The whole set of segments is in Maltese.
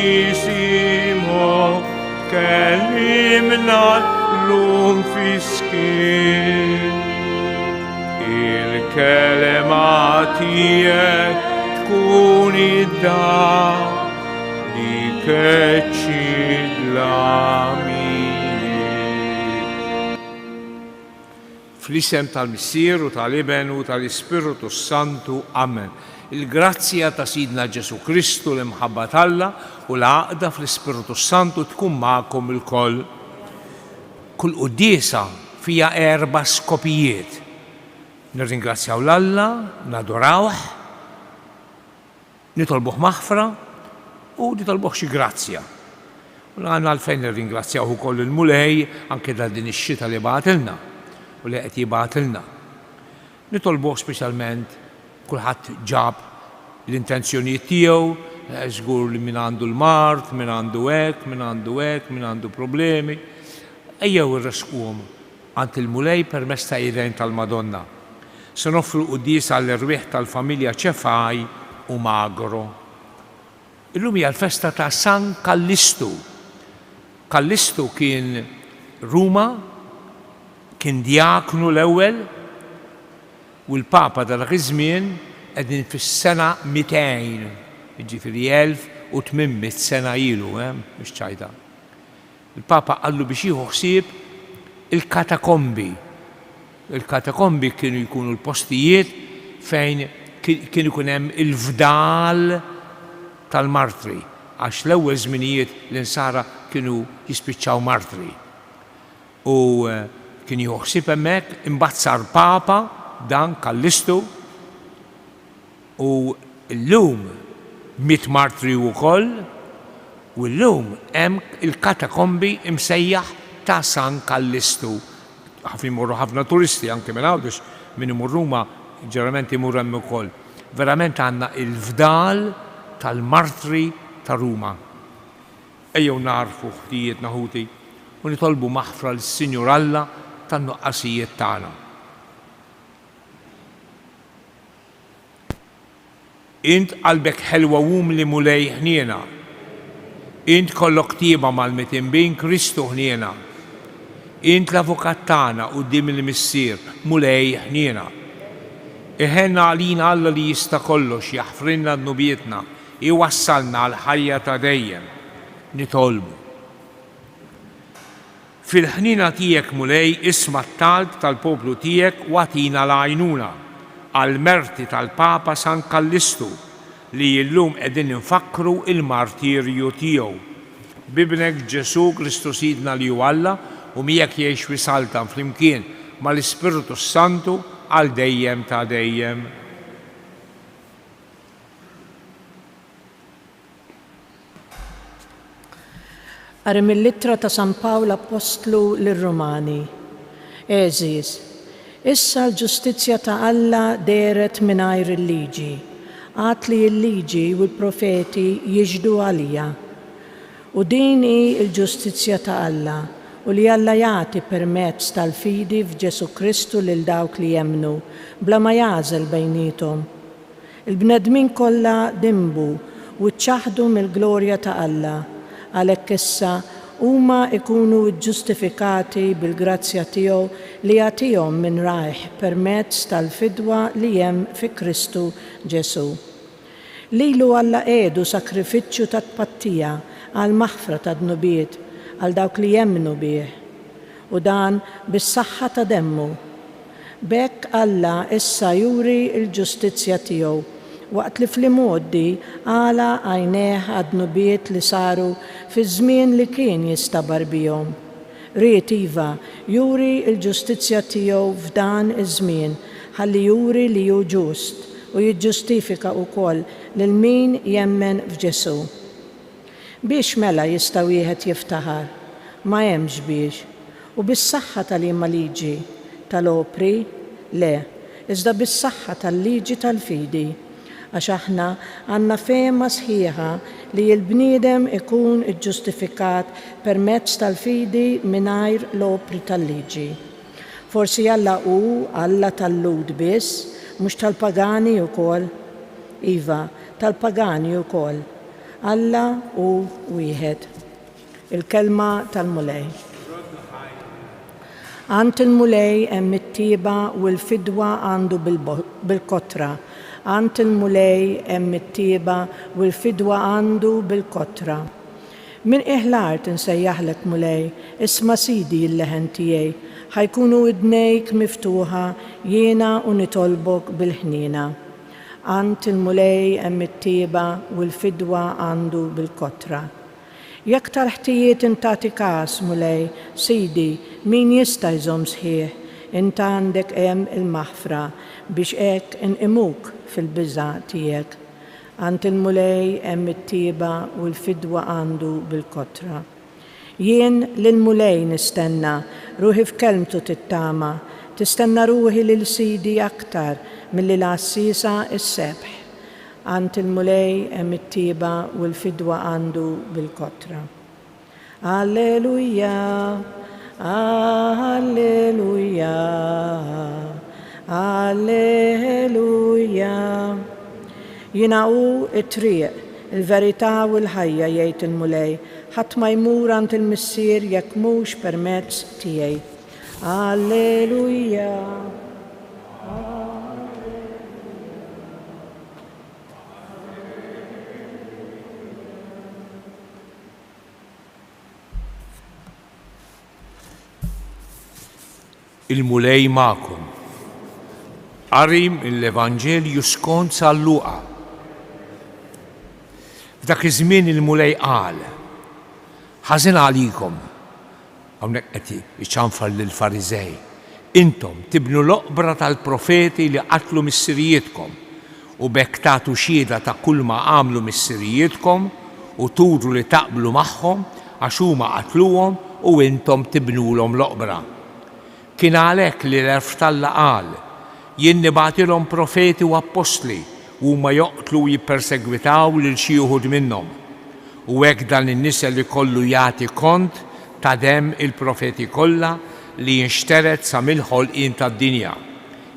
Santissimo, kellimna llum fis-skiet. Il-kelma tiegħek tkun id-dawl li keċċi dlamijiet. Fl-isem tal-Missier u tal-Iben u tal-Ispirtu s-Santu. Amen. Il-grazzja ta' Sidna Ġesù Kristu, l-imħabba t'Alla u l-għaqda fl-Ispirtu s-Santu tkun magħkom ilkoll. Kull quddiesa fiha erba' skopijiet. Nirringrazzjaw 'l Alla, nadurawh, Nitolbuh maħfra u nitolbuh xi grazzja. U għandna għalfejn nirringrazzjawh ukoll il-Mulej anke ta' din ix-xita li bagħatilna u li qed jibgħatilna. Nitolbuh speċjalment kulħadd ġab l-intenzjonijiet tiegħu, żgur li min għandu l-mard, min għandu hekk, min għandu hekk, min għandu problemi. Ejjew irressquhom għand il-Mulej permezz ta' idejn tal-Madonna. Se noffru l-quddiesa għall-erwieħ tal-familja Cefai u Magro. Illum hija l-festa ta' San Kallistu. Kallistu kien Ruma, kien djaknu l-ewwel, u l-Papa ta' dak iż-żmien, qegħdin fis-sena 200, jiġifieri 1800 sena ilu, eh, mhux ċajta. Il-Papa qallu biex jieħu ħsieb il-katakombi. Il-katakombi kienu jkunu l-postijiet fejn kien ikun hemm il-fdal tal-martri, għax l-ewwel żminijiet l-Insara kienu jispiċċaw martri. U kien jieħu ħsieb hemmhekk, imbagħad sar Papa dan Kallistu, U llum miet martri hu wkoll, u llum hemm il-katakombi msejjaħ ta' San Kallistu. Ħafna jmorru ħafna turisti anke minn Għawdex, min imur Ruma ġeneralment imur hemm ukoll. Verament għandna il-fdal tal-martri ta' Ruma. Ejjew nagħrfu ħtijietna ħuti u nitolbu maħfra lis-Sinjur Alla tan-nuqqasijiet tagħna. Int qalbek ħelwa u umli Mulej ħniena. Int kollok tieba mal-mitinbin Kristu ħniena. Int l-avukat tagħna quddiem il-Missier Mulej ħniena. Iħenn għalina Alla li jista' kollox jaħfrilna dnubietna, iwassalna għall-ħajja ta' dejjem. Nitolbu. Fil-ħniena tiegħek, Mulej, isma' t-talb tal-poplu tiegħek u agħtina l-għajnuna, għall-merti tal-Papa San Kallistu, li illum qegħdin infakkru l-martirju tiegħu. B'Ibnek Ġesù Kristu Sidna li hu Alla u miegħek jgħix u jsaltan flimkien mal-Ispirtu s-Santu għal dejjem ta' dejjem. Qari mill-Ittra ta' San Pawl Appostlu lir-Rumani. Għeżież, issa l-ġustizzja ta' Alla dehret mingħajr il-liġi, għad li l-liġi u l-profeti jixhdu għalija. U din hi l-ġustizzja ta' Alla, u li Alla jagħti permezz tal-fidi f'Ġesù Kristu lil dawk li jemmnu, bla ma jagħżel bejniethom. Il-bnedmin kollha dinbu u ċċaħħdu mill-glorja ta' Alla, għalhekk issa huma jkunu ġġustifikati bil-grazzja tiegħu li jagħtihom minn rajh permezz tal-fidwa li hemm fi Kristu Ġesù. Lilu Alla qiegħdu sagrifiċċju ta' tpattija għall-maħfra tad-dnubiet għal dawk li jemmnu bih, u dan bis-saħħa ta' demmu. B'hekk Alla issa juri l-ġustizzja tiegħu, waqt li fl-imgħoddi għalaq għajnejh għad-dnubiet li saru fiż-żmien li kien jistabar bihom. Ried, iva, juri l-ġustizzja tiegħu f'dan iż-żmien ħalli juri li hu ġust u jiġġustifika wkoll lil min jemmen f'Ġesù. Biex mela jista' wieħed jiftaħar? Ma hemmx biex. U bis-saħħa ta' liema liġi? Tal-opri? Le, iżda bis-saħħa tal-liġi tal-fidi. Għax aħna għandna fehma sħiħa li l-bniedem ikun iġġustifikat permezz tal-fidi mingħajr l-opri tal-liġi. Forsi Alla hu Alla tal-Lhud biss, mhux tal-pagani wkoll? Iva, tal-pagani wkoll. Alla hu wieħed. Il-Kelma tal-Mulej. Għand il-Mulej hemm it-tjieba u l-fidwa għandu bil-kotra. Għand il-Mulej hemm it-tjieba u l-fidwa għandu bil-kotra. Minn qiegħ l-art insejjaħlek, Mulej, isma' Sidi l-leħen tiegħi, ħa jkunu widnejk miftuħa jiena u nitolbok bil-ħniena. Għand il-Mulej hemm it-tjieba u l-fidwa għandu bil-kotra. Jekk tal-ħtijiet int tagħti kas, Mulej, Sidi, min jista' jżomm sħiħ? Int għandek hemm il-maħfra, biex hekk inqimuk fil-biża' tiegħek. Għand il-Mulej hemm it-tjieba u l-fidwa għandu bil-kotra. Jien lill-Mulej nistenna, ruħi f'kelmtu tittama, tistenna ruħi lil Sidi aktar milli l-għassiesa s-sebħ. Għand il-Mulej hemm it-tjieba u l-fidwa għandu bil-kotra. Alleluja, Alleluja, Alleluja. Jiena hu t-triq, il-verità u l-ħajja, jgħid il-Mulej, ħadd ma jmur għand il-Missier jekk mhux permezz tiegħi. Alleluja. Il-Mulej magħkom. Qari mill-Evanġelju skont San Luqa. F'dak iż-żmien il-Mulej qal, Ħażin għalikom, Hawnhekk qed iċanfar lill-Fariżej. Intom tibnu l-oqbra tal-profeti li qatlu missirijietkom, u b'hekk tagħtu xhieda ta' kulma għamlu missirijietkom u turu li taqblu magħhom għax huma qatluhom u intom tibnulhom l-oqbra. Kien għalhekk li l-Għerf t'Alla qal, Jien nibgħatilhom profeti u appostli, u huma joqtlu u jippersegwitaw lil xi uħud minnhom. U hekk dan in-nisel ikollu jagħti kont ta' demm il-profeti kollha li nxtered sa mill-ħolqien tad-dinja,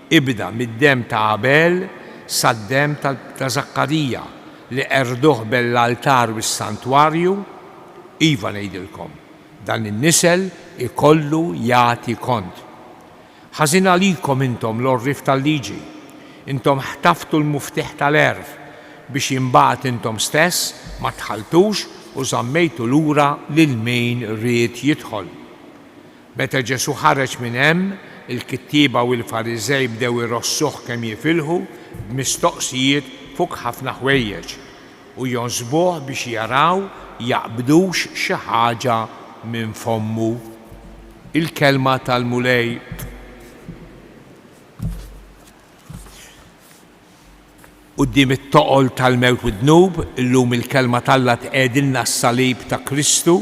ibda mid-demm ta' Abel sad-demm ta' Żakkarija li qerduh bejn l-altar u s-santwarju, iva ngħidilkom, dan in-nisel ikollu jagħti kont. Ħażin għalikom intom l-għorrief tal-liġi! Intom ħtaftu l-muftieħ tal-għerf, biex imbagħad intom stess ma dħaltux u żammejtu lura lil min ried jidħol. Meta Ġesù ħareġ minn hemm, il-kittieba u l-Fariżej bdew irossuh kemm jifilħu b'mistoqsijiet fuq ħafna ħwejjeġ, u jonsbuh biex jaraw jaqbdux xi ħaġa minn fommu. Il-Kelma tal-Mulej. Quddiem it-toqol tal-mewt u d-dnub, illum il-Kelma t'Alla tqegħdilna s-salib ta' Kristu,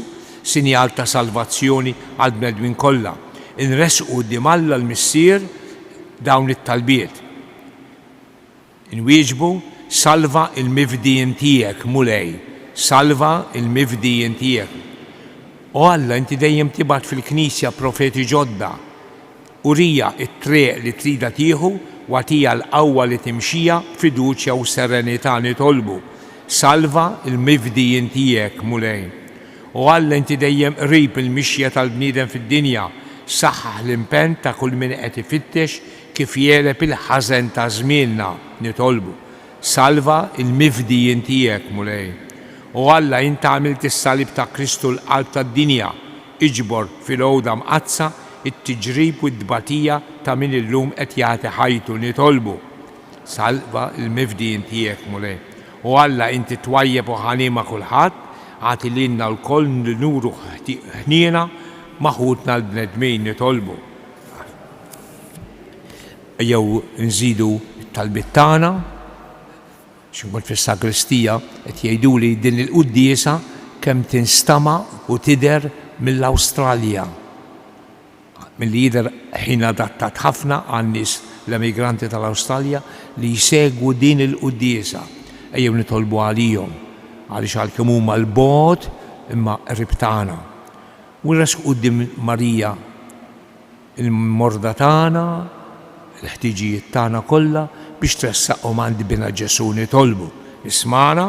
sinjal ta' salvazzjoni għall-bnedmin kollha. Inressqu quddiem Alla l-Missier dawn it-talbiet. Inwieġbu, Salva l-mifdijin tiegħek, Mulej, salva l-mifdijin tiegħek. O Alla, inti dejjem tibgħat fil-Knisja profeti ġodda. Uriha t-triq li tridha tieħu u agħtiha l-qawwa li timxiha b'fiduċja u serenità nitolbu, Salva l-mifdijin tiegħek, Mulej. O Alla, inti dejjem qrib il-mixja tal-bniedem fid-dinja, saħħaħ l-impenn ta' kull min qed ifittex Kif jegħleb il-ħażen ta' żmienna, nitolbu. Salva l-mifdijin tiegħek, Mulej. O Alla, int għamilt is-salib ta' Kristu l-qalb tad-dinja, iġbor fil-għoda mqaddsa t-tiġrib u t-tbatija ta' min illum qed jagħti ħajtu, nitolbu. Salva l-mifdijin tiegħek, Mulej. O Alla, inti twajjeb u ħanin ma' kulħadd, agħti lilna lkoll li nuru ħniena ma' ħutna l-bnedmin, nitolbu. Ejjew nżidu t-talbiet tagħna. Xi nkun fis-sagristija qed jgħiduli din il-quddiesa kemm tinstama' u tidher mill-Awstralja. Milli jidher ħin adattat ħafna għan-nies l-emigranti tal-Awstralja li jsegwu din il-quddiesa. Ejjew nitolbu għalihom għaliex għalkemm huma 'l bogħod imma qrib tagħna. U nressqu quddiem Marija il-morda tagħna, il-ħtiġijiet tagħna kollha biex tressaqhom għand Binha Ġesù nitolbu. Ismagħna.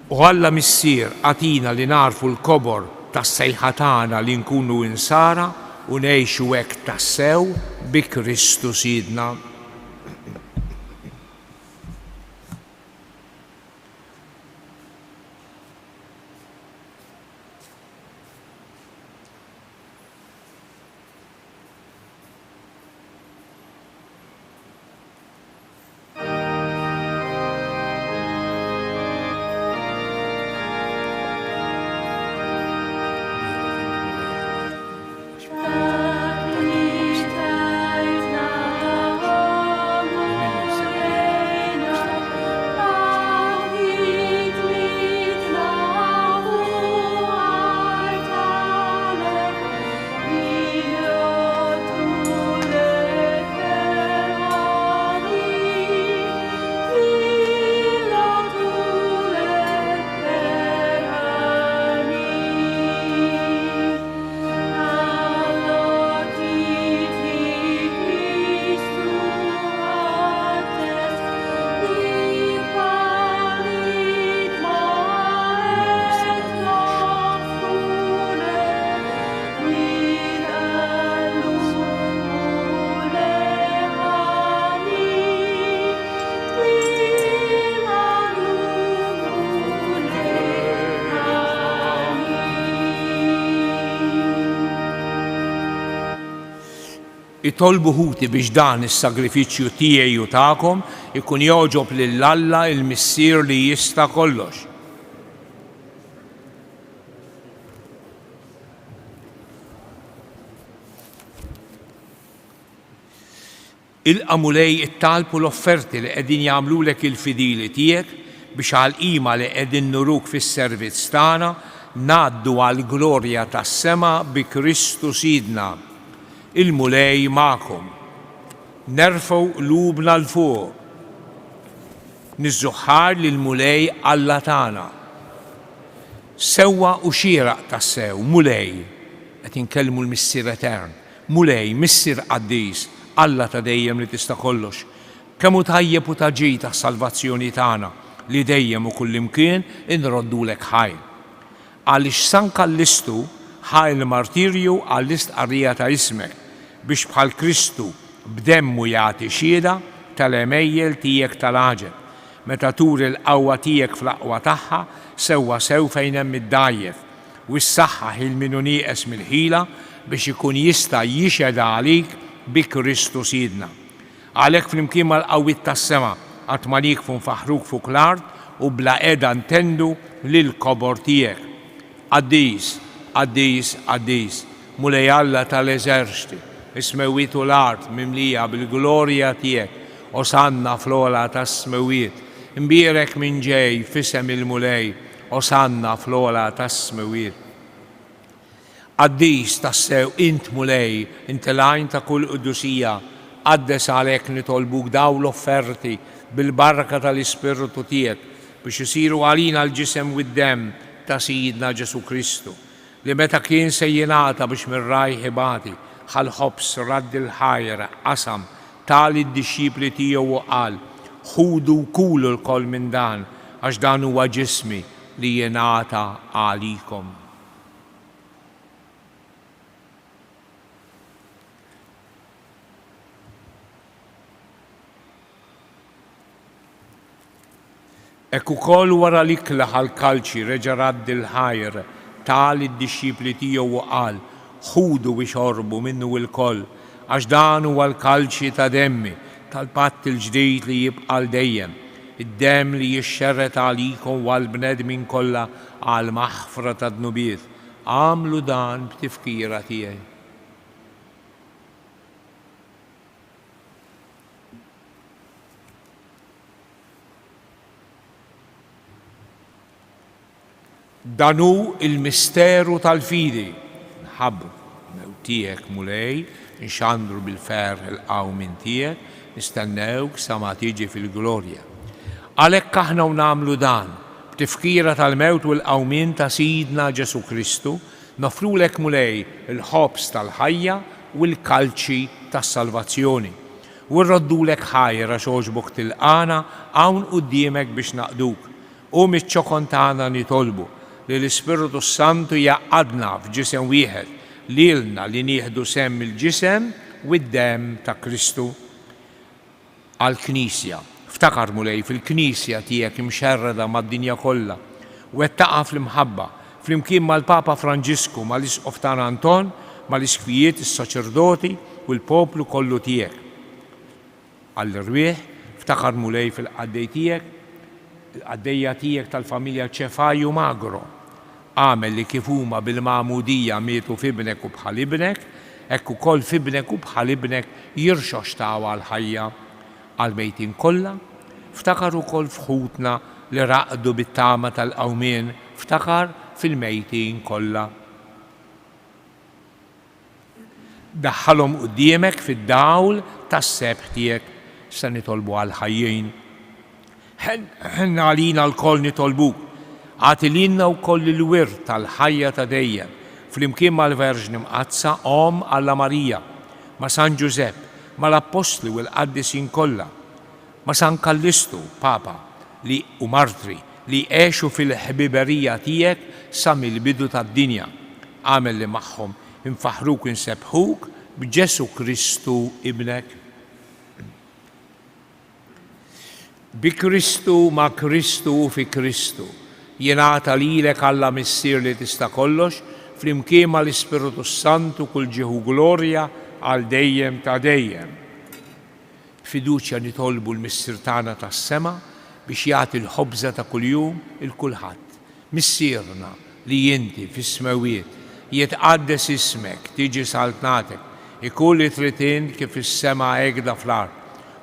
O Alla Missier, agħtina li nagħrfu l-kobor tas-sejħa tagħna li nkunu Insara u ngħixu hekk tassew bi Kristu Sidna. Itolbu ħuti biex dan is-sagrifiċċju tiegħi u tagħkom ikun jogħġob lil Alla il-Missier li jista' kollox. Ilqa' Mulej it-talb u l-offerti li qegħdin jagħmlulek il-fidili tiegħek biex għall-qima li qegħdin nuruk fis-servizz tagħna ngħaddu għall-glorja tas-sema bi Kristu Sidna. Il-Mulej magħkom. Nerfgħu qlubna 'l fuq. Niżżu ħajr lill-Mulej Alla tagħna. Sewwa u xieraq tassew, Mulej, qed inkellmu l-Missier Etern, Mulej, Missier qaddis, Alla ta' dejjem li tista' kollox, kemm hu tajjeb u ta' ġid għas-salvazzjoni tagħna li dejjem u kullimkien inroddulek ħajr. Għaliex San Kallistu ħa l-martirju għall-istqarrija ta' ismek, biex bħal Kristu b'demmu jagħti xhieda tal-għemejjel tiegħek tal-għaġeb, meta turi l-qawwa tiegħek fl-aqwa tagħha sewwa sew fejn hemm id-dgħajjef, u ssaħħaħ 'il min hu nieqes mill-ħila biex ikun jista' jixhed għalik bi Kristu Sidna. Għalhekk flimkien mal-qawwiet tas-sema qatt ma nieqfu nfaħħruk fuq l-art u bla heda ntendu lill-kobor tiegħek. Qaddis, qaddis, qaddis, Mulej Alla ta' l-eżerċti, is-smewwiet u l-art mimlija bil-glorja tiegħek, Osanna fl-ogħla tas-smewwiet. Imbierek min ġej f'isem il-Mulej, Osanna fl-ogħla tas-smewwiet. Qaddis tassew int Mulej, inti l-għajn ta' kull qdusija, qaddes għalhekk nitolbuk dawn l-offerti bil-barka tal-Ispirtu tiegħek biex isiru għalina l-ġisem u d-demm ta' Sidna Ġesù Kristu, li meta kien se jingħata biex minn rajh ibati, ħa l-ħobż, radd il-ħajr, qasam, ta lid-dixxipli tiegħu u qal, Ħudu u kulu lkoll minn dan, għax dan huwa ġismi li jingħata għalikom. Hekk ukoll wara l-ikla ħa l-kalċi, reġa' radd il-ħajr, ta lid-dixxipli tiegħu u qal, Ħudu u ixorbu minnu ilkoll, għax dan huwa l-kalċi ta' demmi, tal-patt il-ġdid li jibqa' għal dejjem, id-demm li jixxerred għalikom u għall-bnedmin kollha għall-maħfra tad-dnubiet. Agħmlu dan b'tifkira tiegħi. Dan hu l-misteru tal-fidi. Nħabbru l-mewt tiegħek, Mulej, nxandru bil-ferħ il-qawmien tiegħek, nistennewk sa ma tiġi fil-glorja. Għalhekk aħna u nagħmlu dan, b'tifkira tal-mewt u l-qawmien ta' Sidna Ġesù Kristu, noffrulek, Mulej, il-ħobż tal-ħajja u l-kalċi tas-salvazzjoni. U rroddulek ħajr għax għoġbok tilqagħna hawn quddiemek biex naqduk. U miċ-ċokon tagħna nitolbu li l-Ispirtu s-Santu jgħaqqadna f'ġisem wieħed, lilna li nieħdu sehem mill-ġisem u d-demm ta' Kristu. Għall-Knisja. Ftakar, Mulej, fil-Knisja tiegħek imxerrda mad-dinja kollha. Wettaqha fl-imħabba, flimkien mal-Papa Franġisku, mal-Isqof tagħna Anton, mal-Isqfijiet, is-saċerdoti u l-poplu kollu tiegħek. Għall-erwieħ, ftakar Mulej fil-qaddej tiegħek, il-qaddejja tiegħek tal-familja Cefai u Magro. Agħmel li kif huma bil-magħmudija mietu f'Ibnek u bħal Ibnek, hekk ukoll f'Ibnek u bħal Ibnek jirxoxtaw għall-ħajja. Għall-mejtin kollha, ftakar ukoll f'ħutna li raqdu bit-tama tal-qawmien, ftakar fil-mejtin kollha. Daħħalhom quddiemek fid-dawl tas-sebħ tiegħek. Issa nitolbu għall-ħajjin. Ħenn għalina lkoll nitolbuk. Agħti lilna wkoll il-wirt tal-ħajja ta' dejjem, flimkien mal-Verġni Mqaddsa, Omm Alla Marija, ma' San Ġużepp, mal-Appostli u l-qaddisin kollha, ma' San Kallistu, Papa, li u martri, li għexu fil-ħbiberija tiegħek sa mill-bidu tad-dinja. Agħmel li magħhom infaħħruk u nsebbħuk b'Ġesù Kristu Ibnek. Bi Kristu, ma' Kristu u fi Kristu, jingħata lilek Alla Missier li tista' kollox, flimkien mal-Ispirtu s-Santu kull ġieħ u glorja għal dejjem ta' dejjem. B'fiduċja nitolbu l-Missier tagħna tas-sema biex jagħti l-ħobża ta' kuljum 'il kulħadd. Missierna li inti fis-smewwiet, jitqaddes ismek, tiġi saltnatek, ikun li trid int kif fis-sema hekda fl-art.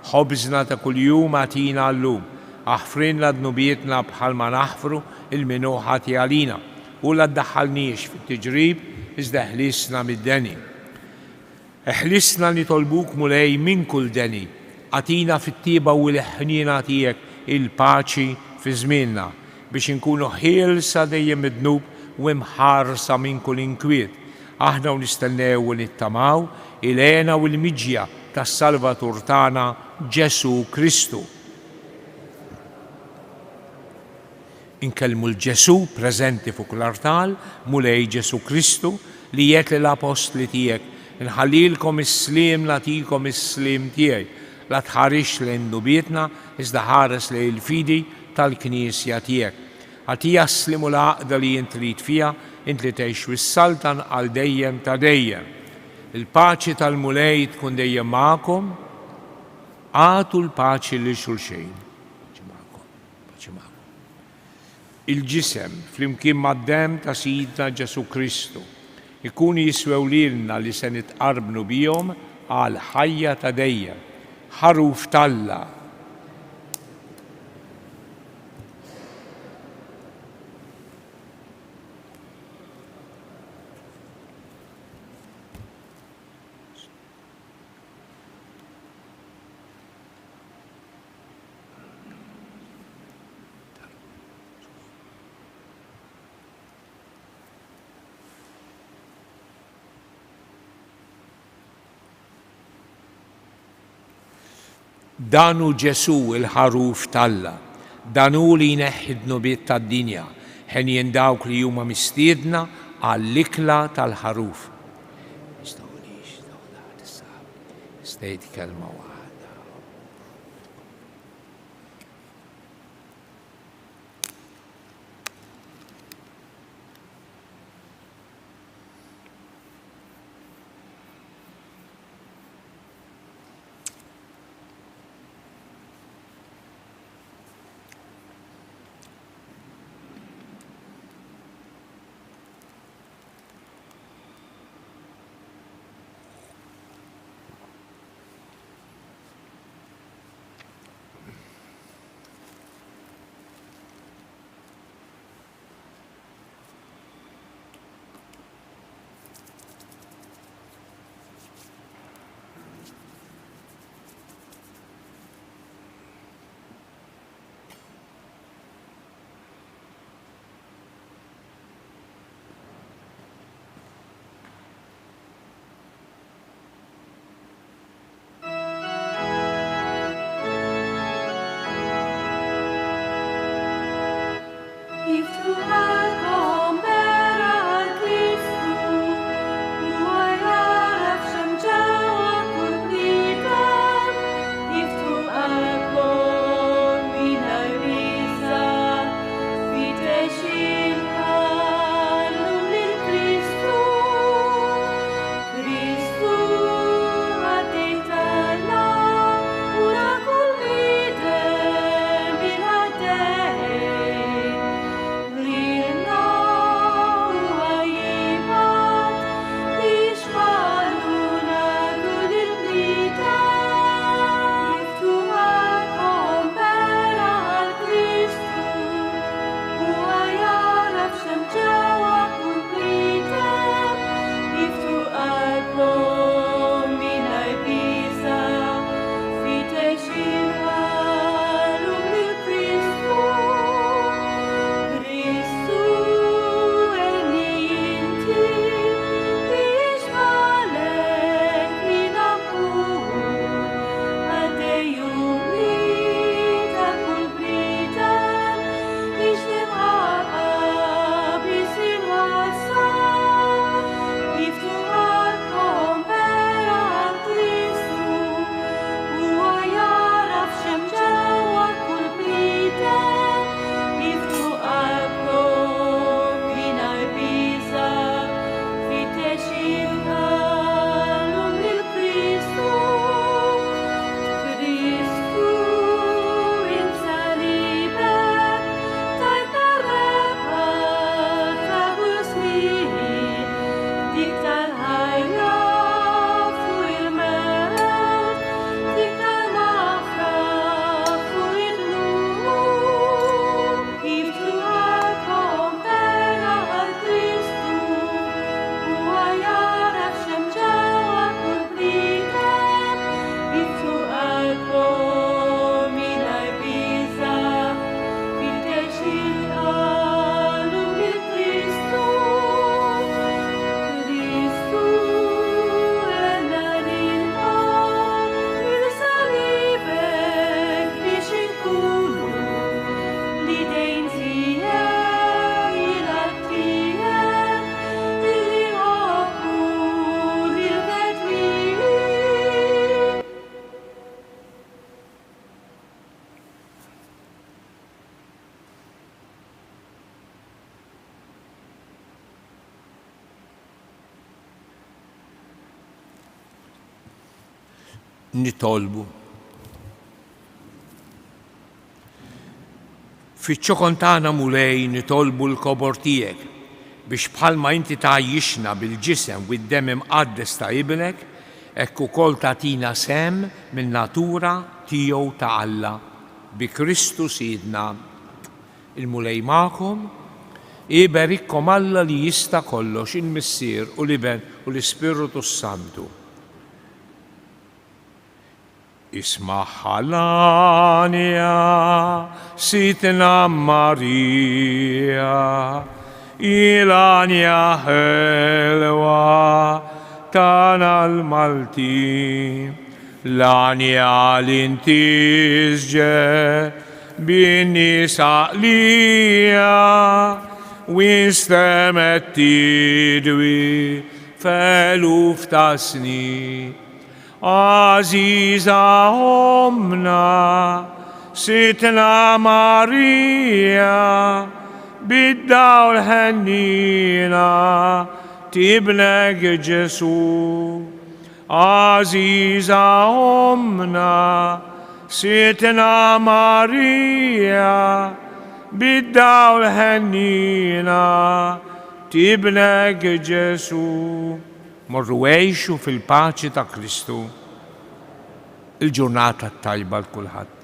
Ħobżna ta' kuljum agħtina llum. Aħfrilna dnubietna bħalma naħfru 'l min hu ħati għalina. U la ddaħħalniex fit-tiġrib, iżda eħlisna mid-deni. Eħlisna nitolbuk, Mulej, minn kull deni. Agħtina fit-tjieba u l-ħniena tiegħek il-paċi fi żmienna, biex inkunu ħielsa dejjem mid-dnub u imħarsa minn kull inkwiet, aħna u nistennew u nittamaw il-hena u l-miġja tas-Salvatur tagħna Ġesù Kristu. Inkellmu 'l Ġesù preżenti fuq l-artal, Mulej Ġesù Kristu, li għedt lill-appostli tiegħek, Inħallilkom is-sliem, nagħtikom is-sliem tiegħi. La tħarisx lejn dnubietna, iżda ħares lejn il-fidi tal-Knisja tiegħek. Agħtiha s-sliem u l-għaqda li int trid fiha, int li tgħix u ssaltan għal dejjem ta' dejjem. Il-paċi tal-Mulej tkun dejjem magħkom. Agħtu l-paċi lil xulxejn. Paċi magħkom. Paċi magħkom. Il-ġisem, flimkien mad-demm ta' Sidna Ġesù Kristu, ikunu jiswew lilna li se nitqarbnu bihom għall-ħajja ta' dejjem. Ħaruf t'Alla! Dan hu Ġesù il-Ħaruf t'Alla. Dan hu li jneħħi d-dnubiet tad-dinja. Henjin dawk li huma mistiedna għall-ikla tal-Ħaruf. Stejt kelma waħda. Nitolbu. Fiċ-ċokon tagħna Mulej nitolbu l-kobor tiegħek biex bħalma inti tgħajjixna bil-ġisem u d-demm imqaddes ta' Ibnek, hekk ukoll tagħtina sehem min-natura tiegħu ta' Alla, bi Kristu Sidna. Il-Mulej magħkom. Iberikkom Alla li jista' kollox, il-Missier u l-Iben u l-Ispirtu s-Santu. Ismagħha l-għanja, Sidtna Marija, hi l-għanja ħelwa tagħna l-Maltin, l-għanja li ntisġet bin-nies għaqlija u instemgħet tidwi f'eluf ta' snin. Għażiża Ommna, Sidtna Marija, bid-dawl ħennina t'Ibnek Ġesù. Għażiża Ommna, Sidtna Marija, bid-dawl ħennina t'Ibnek Ġesù. Morru għixu fil-paċi ta' Kristu. Il-ġurnata t-tajba 'l kulħadd.